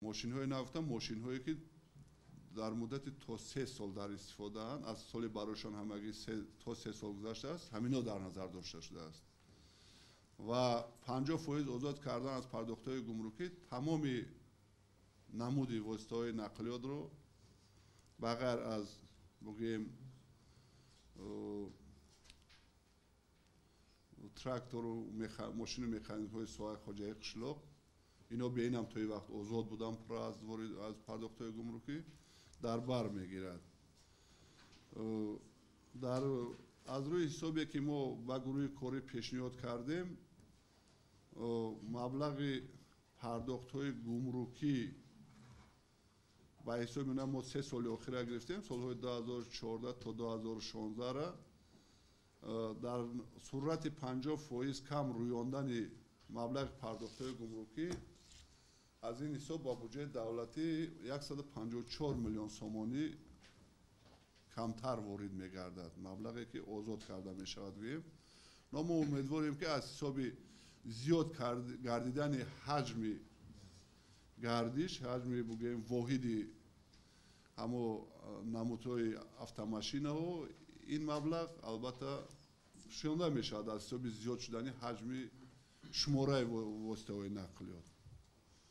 Мошинҳои нав гуфтам, мошинҳое ки дар муддати то 3 сол дар истифодаанд, аз соли барояшон ҳамагӣ то 3 сол гузаштааст, ҳамино дар назар дошта шудааст. Ва 50% озод кардан аз пардохтҳои гумрукӣ тамоми намуди воситаҳои нақлиётро, ба ғайр аз, бугӯем, трактору мошину механизмҳои соҳаи хоҷагии қишлоқ, ино беинам то ин вақт озод буданд пурра аз пардохтҳои гумрукӣ, дар бар мегирад. Дар аз рӯи ҳисобе ки мо ба гурӯҳи корӣ пешниҳод кардем, маблағи пардохтҳои гумрукӣ ба ҳисоби мо 3 соли охира гирифтем, солҳои 2014 то 2016-ра, дар сурати 50% кам рӯёндани маблағи пардохтҳои гумрукӣ, аз ин ҳисоб ба буҷаи давлатӣ 154 миллион сомонӣ камтар ворид мегардад, маблағе ки озод карда мешавад, гӯем. Но мо умедворем, ки аз ҳисоби зиёд гардидани ҳаҷми гардиш, ҳаҷми, бугӯем, воҳиди ҳамо намудҳои автомашинаҳо, ин маблағ албатта шунда мешавад аз ҳисоби зиёд шудани ҳаҷми шумораи воситаҳои нақлиёт.